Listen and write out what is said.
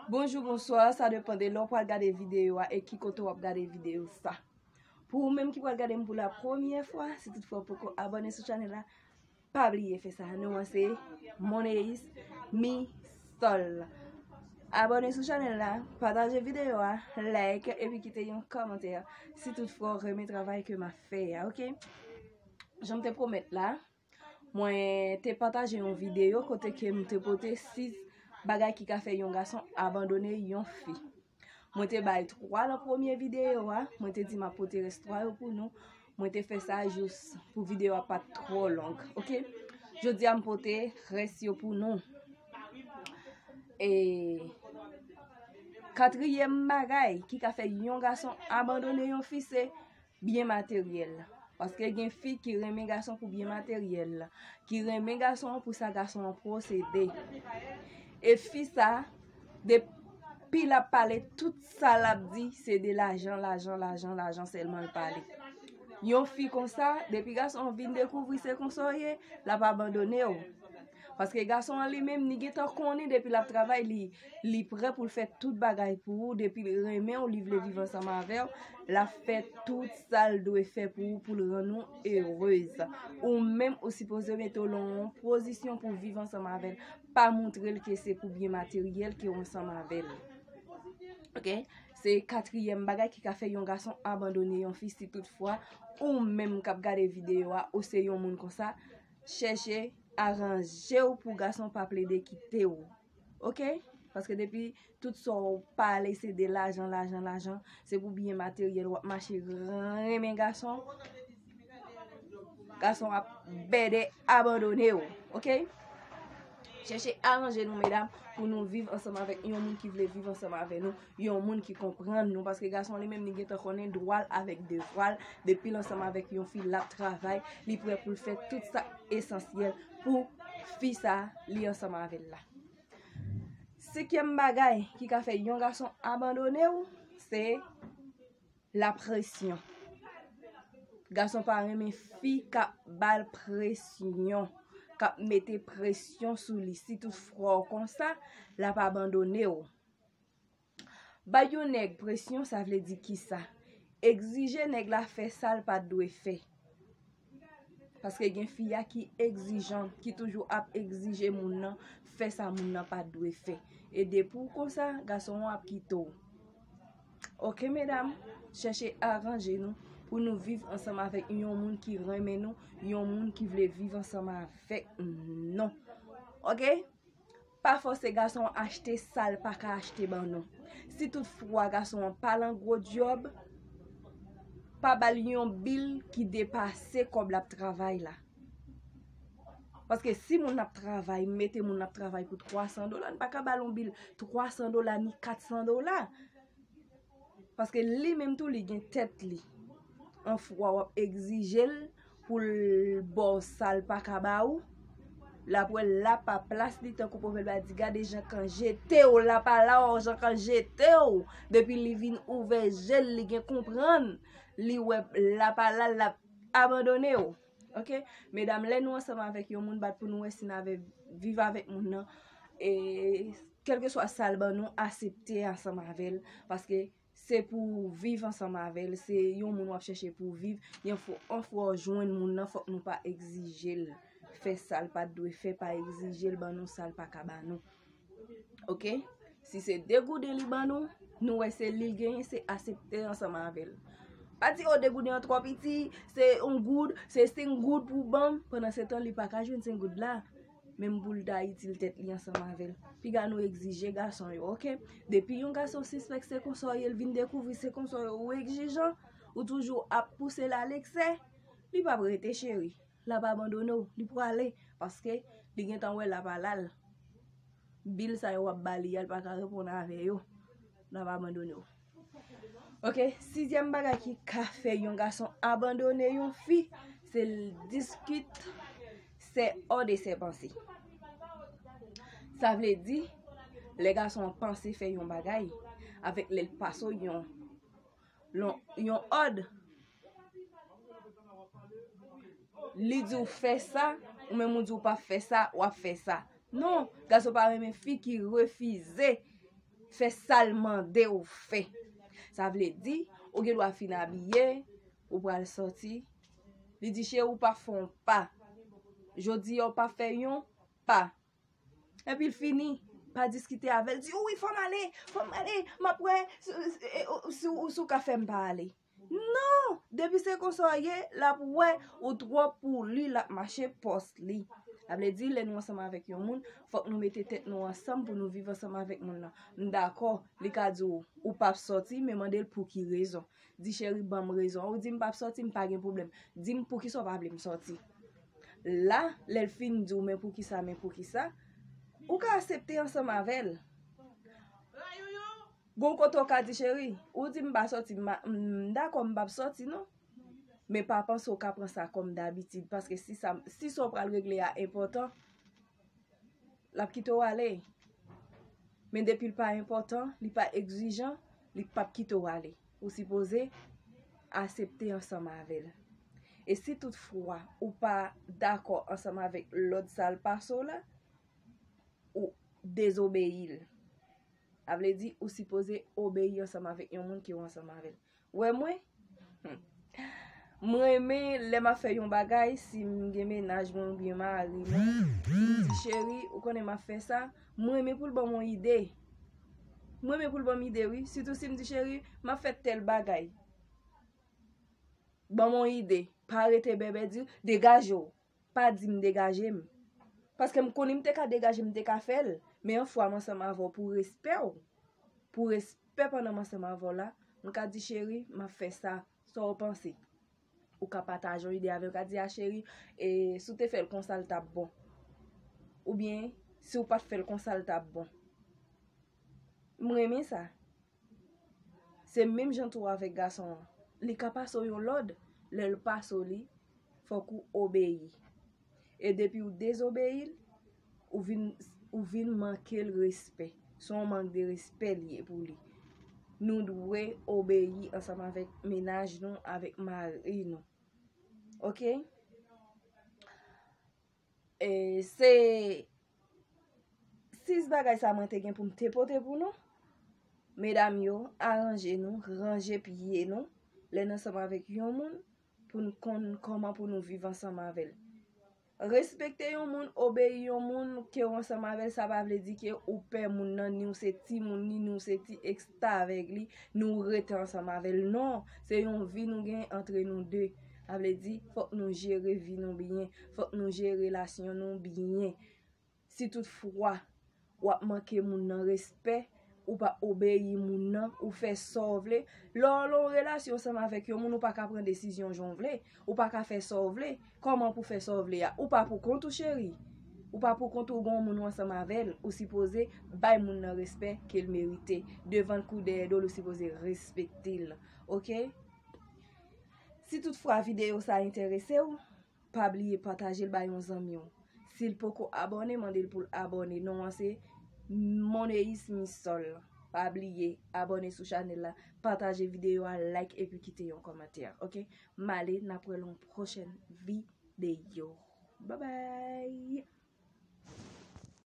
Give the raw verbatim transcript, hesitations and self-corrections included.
Bonjou, bonswa, sa depann de lè w pral gade videyo a e ki kote w ap gade videyo sa. Pou ou menm ki pral gade m pou la premyè fwa, si toutfwa w poko abòne sou chanèl la, pa bliye fè sa. Non an se Moneis Misol. Abòne sou chanèl la, pataje videyo a, like epi kite yon kòmantè si toutfwa w renmen travay ke m ap fè a, oke? Jan m te pwomèt la, mwen te pataje yon videyo kote ke m te pote sis bagay ki ka fè yon gason abandone yon fi. Mwen te bay twa nan premye videyo a, mwen te di m ap pote rès twa yo pou nou. Mwen te fè sa jous pou videyo a pa t twò long, oke? Jodi a m pote rès yo pou nou. E katriyèm bagay ki ka fè yon gason abandone yon fi se byen materyèl. Paske gen fi ki renmen gason pou byen materyèl, ki renmen gason an pou sa gason an posede. E fi sa, depi l ap pale, tout sa l ap di, se de lajan, lajan, lajan, lajan sèlman l pale. Yon fi konsa, depi gason an vin dekouvri se konsa w ye, l ap abandone w. Paske gason an li menm, li gentan konnen depi l ap travay, li, li prè pou l fè tout bagay pou ou. Depi l renmen w, li vle viv ansanm avè w, l ap fè tout sa l dwe fè pou ou, pou l rann ou erez. Ou menm, ou sipoze mete w nan yon pozisyon pou w viv ansanm avè l. Pa montre l ke se pou byen materyèl ke w ansanm avè l. Oke? Se katriyèm bagay ki ka fè yon gason abandone yon fi, si toutfwa ou menm k ap gade videyo a, ou se yon moun konsa, chèche aranje w pou gason pa plede kite w. Oke? Paske depi tout sa w pale se de lajan, lajan, lajan, se pou byen materyèl, w ap mache renmen gason, gason ap bèdè abandone w. Oke? Chèche aranje nou, medam, pou nou viv ansanm avèk yon moun ki vle viv ansanm avè nou, yon moun ki konprann nou, paske gason li menm li gentan konnen dwa l avèk devwa l, depi l ansanm avèk yon fi l ap travay, li prè pou l fè tout sa esansyèl pou fi sa li ansanm avè l la. Senkyèm bagay ki ka fè yon gason abandone w, se lapresyon. Gason pa renmen fi k ap ba l presyon, k ap mete presyon sou li. Si toutfwa w konsa, l ap abandone w. Bay yon nèg presyon, sa vle di kisa? Egzije nèg la fè sa l pa t dwe fè. Paske gen fi a ki egzijan, ki toujou ap egzije moun nan fè sa moun nan pa t dwe fè. E depi w konsa, gason an ap kite w. Oke, medam, chèche aranje nou pou nou viv ansanm avèk yon moun ki renmen nou, yon moun ki vle viv ansanm avèk nou. Oke? Pa fòse gason an achte sa l pa ka achte ban nou. Si toutfwa gason an pa lan gwo djòb, pa ba l yon bil ki depase kòb l ap travay la. Paske si moun ap travay, mete moun ap travay pou twa san dola, n pa ka ba l yon bil twa san dola ni kat san dola. Paske li menm tou, li gen tèt li. Anfwa w ap egzije l pou l ba w sa l pa ka ba ou, l ap wè lapaplas li, tankou pwovèb la di, gade jan kan jete w, lapala w, jan kan jete w. Depi li vin ouvè je l, li gen konprann, li wè lapala l, l ap abandone w. Oke? Medam, lè nou ansanm avèk yon moun, bat pou nou wè si n ave viv avèk moun nan, e kèlkeswa sa l ban nou, asepte ansanm avè l, paske se pou w viv ansanm avè l, se yon moun w ap chèche pou w viv, yon fwa, yon fwa w jwenn moun nan, fòk nou pa egzije l fè sa l pa t dwe fè, pa egzije l ban nou sa l pa ka ban nou. Oke? Si se de gouden li ban nou, nou wè se li l genyen, se asepte ansanm avè l. Pa di, o, de gouden an twò piti, se yon goud, se senk goud pou w ban m, pandan se tan li pa ka jwenn senk goud la. Menm pou l ta itil tèt li ansanm avè l. Piga nou egzije gason yo, oke? Depi yon gason sispèk se konsa w ye, l vin dekouvri se konsa w ye, ou egzijan, ou toujou ap pouse l aleksè, li p ap rete, cheri. L ap abandone w, li prale, paske li gentan wè lapala l. Bil sa yo w ap ba li a, l pa ka reponn avè yo. L ap abandone w. Oke, sizyèm bagay ki ka fè yon gason abandone yon fi, se l diskit, c'est hors de ses pensées. Sa vle di, lè gason an panse fè yon bagay, avèk lè l pase w yon, yon, yon òd, li di w fè sa, ou menm ou di w p ap fè sa, w ap fè sa. Non, gason pa renmen fi ki refize Fè sa l mande w fè. Sa vle di, ou gen dwa fin abiye, ou pral sòti. Li di, cheri, ou pa fè yon pa. Jodi a, ou pa fè yon pa. Epi l fini pa diskite avè l, di, wi, fò m ale, fò m ale, m ap wè si, si, si, si w ka fè m pa ale. Non! Depi se konsa w ye, l ap wè ou twò pou li, l ap mache pòs li. Sa vle di, lè nou ansanm avèk yon moun, fòk nou mete tèt nou ansanm pou nou viv ansanm avèk moun nan. M dakò, li ka di w, ou p ap sòti, men mande l pou ki rezon. Di, cheri, ban m rezon an. Ou di m p ap sòti, m pa gen pwoblèm. Di m poukisa w pa vle m sòti. La, lè l fin di w, men poukisa, men poukisa, ou ka aksepte ansanm avè l. Gon kote w ka di, cheri, ou di m pa sòti, m dakò, m p ap sòti non. Men pa panse w ka pran sa kòm dabitid, paske si sa, si sa w pral regle a enpòtan, l ap kite w ale. Men depi l pa enpòtan, li pa egzijan, li p ap kite w ale. Ou sipoze aksepte ansanm avè l. E si toutfwa ou pa dakò ansanm avèk lòd sa l pase w la, ou dezobeyi l. Sa vle di, ou sipoze obeyi ansanm avèk yon moun ke w ansanm avè l. Wè mwen? Hmm. M renmen lè m ap fè yon bagay, si m gen mennaj mwen oubyen mari mwen, si m di, cheri, ou konnen m ap fè sa, m renmen pou l ban m yon ide. M renmen pou l ban m ide, wi. Sitou si m di, cheri, m ap fè tèl bagay. Ban m yon ide. Pa rete bèbè, di, degaje w. Pa di m degaje m. Paske m konnen m te ka degaje m, m te ka fè l. Men yon fwa m ansanm avè w pou respè w, pou respè pandan m ansanm avè w la, m ka di, cheri, m ap fè sa. Sa w panse? Ou ka pataje yon ide avè l, ou ka di, a cheri, e, si w te fè l konsa, l t ap bon. Oubyen, si w pa t fè l konsa, l t ap bon. M renmen sa. Se menm jan tou avèk gason an. Li ka pase w yon lòd, lè l pase w li, fòk ou obeyi. E depi w dezobeyi l, ou vin, ou vin manke l respè. Se yon mank de respè li ye pou li. Nou dwe obeyi ansanm avèk mennaj nou, avèk mari nou. Oke? E se sis bagay sa mwen te gen pou m te pote pou nou. Medam yo, aranje nou, ranje pye nou, lè n ansanm avèk yon moun, pou n konn kòman pou nou viv ansanm avè l. Respekte yon moun, obeyi yon moun ke w ansanm avè l, sa pa vle di ke ou pè moun nan, ni w se timoun li, ni w se ti eksta avèk li, ni w rete ansanm avè l. Non, se yon vi nou gen antre nou de. Sa vle di, fòk nou jere vi nou byen, fòk nou jere relasyon nou byen. Si toutfwa w ap manke moun nan respè, ou pa obeyi moun nan, ou fè sa w vle. Lè w nan yon relasyon ansanm avèk yon moun, ou pa ka pran desizyon jan w vle, ou pa ka fè sa w vle. Kòman pou fè sa w vle a? Ou pa pou kont ou, cheri. Ou pa pou kont ou, gon moun ou ansanm avè l, ou sipoze bay moun nan respè ke l merite. Devan l kou dèyè do l, ou sipoze respekte l. Oke? Si toutfwa videyo sa enterese w, pa bliye pataje l bay yon zanmi w. Si l poko abòne, mande l pou l abòne. Non an se Moneyis Misol. Pa bliye abòne sou chanèl la, pataje videyo a, like epi kite yon kòmantè. Oke? M ale, n ap wè l yon pwochèn videyo. Babay!